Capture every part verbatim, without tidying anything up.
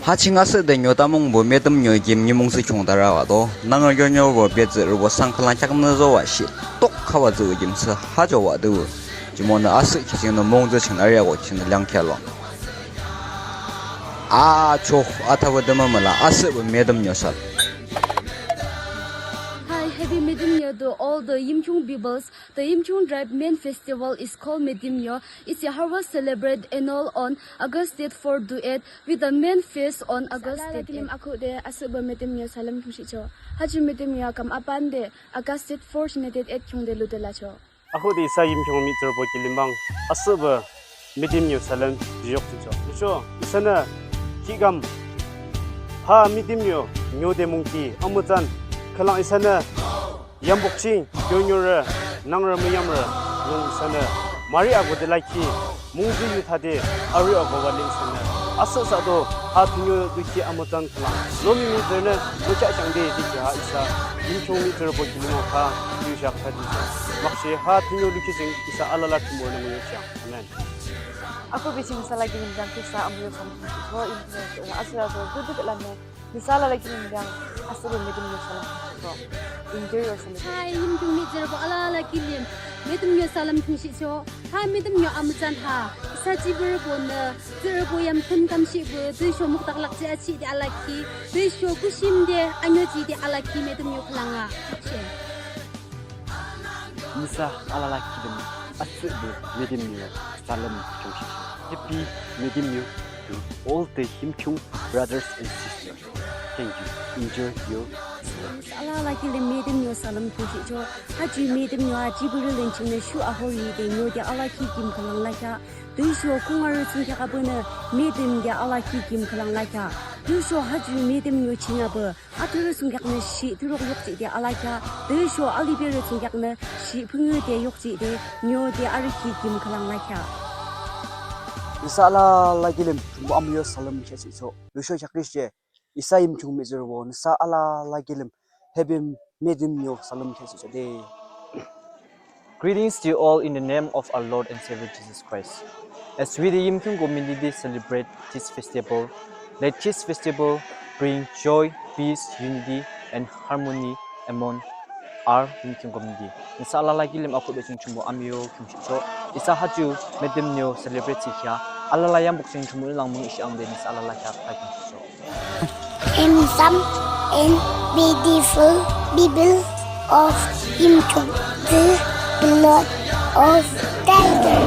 Ha ching asühde nyo tamungbo Metümnyo kim nimung thsü khiungde arübah to. Nangre keoniorübo betsührübo sang khülang kheaknü zobah shi tok khabah tsührü kim thsü ha zobah to. Jumonü asüh ki chingnü mungtsü chingnü arihako chingnü leangkhi alo. Achoh, athabah tümü müla asühbo Metümnyo thsü. Hi, happy Metümnyo to all the Yimkhiung peoples. The Yimkhiung tribe main festival is called Metümnyo. It's a harvest celebrate annual on August date four to eight with the main feast on August date eight. Akhuhde asühbo Metümnyo salüm khiungshihchoh. Ha ju Metümnyo kam aban de August date four ching date eight khiungde lude lachoh. Akhuhde isa Yimkhiung mihtsürübo kilim bang asühbo Metümnyo salüm jiyok jihchoh. Tüsho isanü kikam ha Metümnyo nyode mungki amütsan khülang isanü yambuk ching keoniorü nangre müyamrü lung isanü marü ako de lakhi mungtsü yu thade arü ako wale isanü asüh sado ha thünio lukhi amütsan khülang lomi mihtsürünü mükheahshang de dikhi ha isa Yimkhiung mihtsürübo kilim bang ha yusheak thade. Makshe ha thünio lukhi ching isa alala thümbonü müyukheahshang. Amen. Akhuhbe ching nüsa alala kilim bang kisa amüyu kam ko in asüh sado dudu lanü nüsa alala kilim bang asühbo Metümnyo salüm ko. Enjoy yourself. Hi, Yimkhiung mihtsürübo alala kilim Metümnyo salüm khiungshihchoh. Ha Metümnyo amütsan ha isa jipürübonü tsührübo yamkhün kamshihpü tüsho mukdak lakjih achihde alakhi tüsho kushimde anyojihde alakhi Metümnyo khülang ah. Nüsa alala kilim asühbo Metümnyo salüm khiungshihchoh. Happy Metümnyo to all the Yimkhiung brothers and sisters. Thank you. Enjoy your festival. Nüsa alala kilim Metümnyo salüm khiungshihchoh. Ha ju Metümnyo ha jipürü len chingnü shu ahoride nyode alakhi kim khülang lakheah. Tüsho kungarü thsungkheak apünü Metümde alakhi kim khülang lakheah. Tüsho ha ju Metümnyo ching apü athrürü thsungkheaknü shi thürok yokjihde alakheah. Tüsho aliberü thsungkheaknü shi phüngüde yokjihde nyode arükhi kim khülang lakheah. Nüsa alala kilim Thrünpuh amüyu salüm kheahshihchoh. Tüsho kheaküshe isa Yimkhiung mihtsürübo nüsa alala kilim happy Metümnyo salüm kheahshihchoh de. Greetings to you all in the name of our Lord and Savior Jesus Christ. As we, the Yimkhiung community, celebrate this festival, let this festival bring joy, peace, unity, and harmony among our Yimkhiung community. Nüsa alala kilim akhuhbe ching Thrünpuh amüyu khiungshihchoh. Isa ha ju Metümnyo celebrate thsükhi alala yambuk ching Thrünpuhnü lang müngühshihang de nüsa alala kheak khiungshihchoh. Handsome and beautiful people of Yimkhiung, the blood of tiger.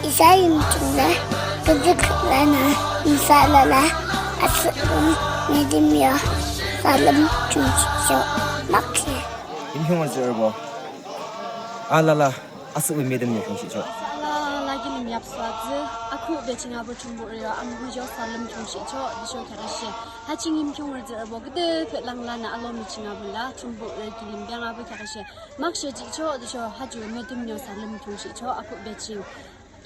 Isa Yimkhiung la küdük lana nüsa alala asühbo Metümnyo salüm khiungshihchoh. Makshe. Yimkhiung mihtsürübo alala asühbo Metümnyo khiungshihchoh. Alala kilim yapsu atsü, akhuhbe ching apü Thrünpuh yo amüyu salüm khiungshihchoh, tüsho kheaküshe ha ching Yimkhiungrü tsührübo küdükhüh lang lanü alomi ching apü la Thrünpuh yo kilim bang apü kheaküshe makshe jihchoh, tüsho ha ju Metümnyo salüm khiungshihchoh, akhuhbe ching.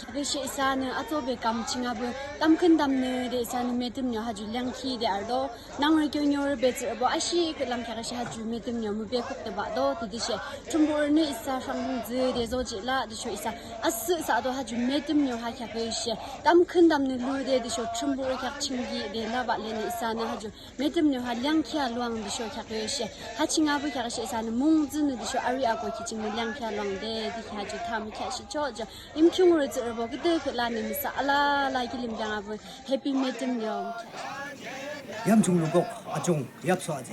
Kheaküshe isanü atsübe kam ching apü tamkhüntamnüde isanü Metümnyo ha ju leangkhide arüdo. Nangre keoniorü betsührübo ashikülang kheaküshe ha ju Metümnyo mübekhukde bahdo, tütüshe Thrünpuhnü isa shanglung thsüde zojihlah, tüsho isa asüh sado ha ju Metümnyo ha kheaküshe tamkhüntamnü lude, tüsho Thrünpuh kheak chingkide labah lenü isanü ha ju Metümnyo ha leangkhi aluang, tüsho kheaküshe ha ching apü kheaküshe isanü mungtsünü tüsho arü ako ki chingnü leangkhi aluang de, tüshe ha ju thamükheahshihchoh. Ju Yimkhiungrü tsührübo küdükhüh lanü nüsa alala kilim bang apü happy Metümnyo. Yamchung lukok achung yapsu atsü.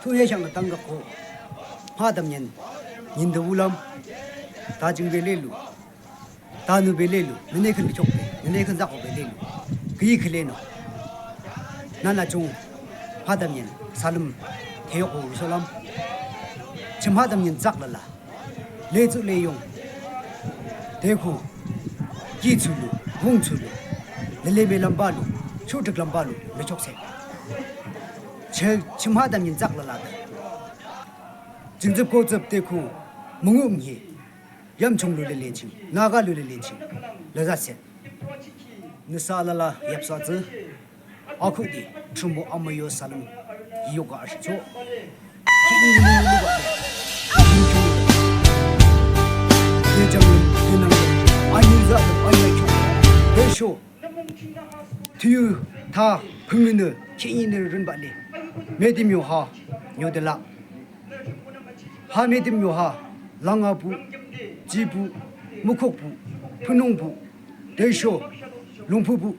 Thurü shang tangkako. Mha tamnyen nyinde wulam. Tajingbe lelu. Tanübe lelu. Nünekhün lüchokbe. Nünekhün zakokbe lelu. Küyi khülenü. Nana chung mha tamnyen salüm theyokko wusolam. Ching mha tamnyen tsaklala. Letsü leyung. Teku. Kitsülu. Wungtsülu. Leleme lambalo. Shutik lambalo. Lechokse. Che, ching mha tamnyen tsaklala. Jingtsüp kotsüp teku. Mungum hi. Yamchung lu lele ching. Naga lu lele ching. Lazase. Nüsa alala yapsu atsü. Akhuhde, Thrünpuh amüyu salüm, yoga ashicho. Thiyu tha phüngünü khihninü rünbah le Metümnyo ha nyode lah. Ha Metümnyo ha Langapuk, Jipuk, Mukokpuk, Phunupuk, tüsho Lungpupuk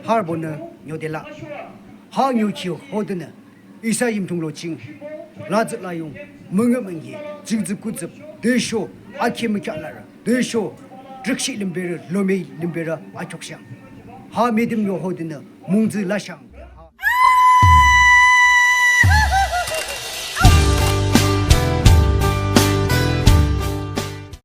harübonü nyode lah. Ha nyokhi hodenü isa Yimkhiung lo ching latsü layung, müngühmühi, jingtsü kutsüp tüsho akhi mükheahlarü tüsho trükshih limberü, lomi limberü akhiukshang. Ha Metümnyo hodenü mungtsü lashang.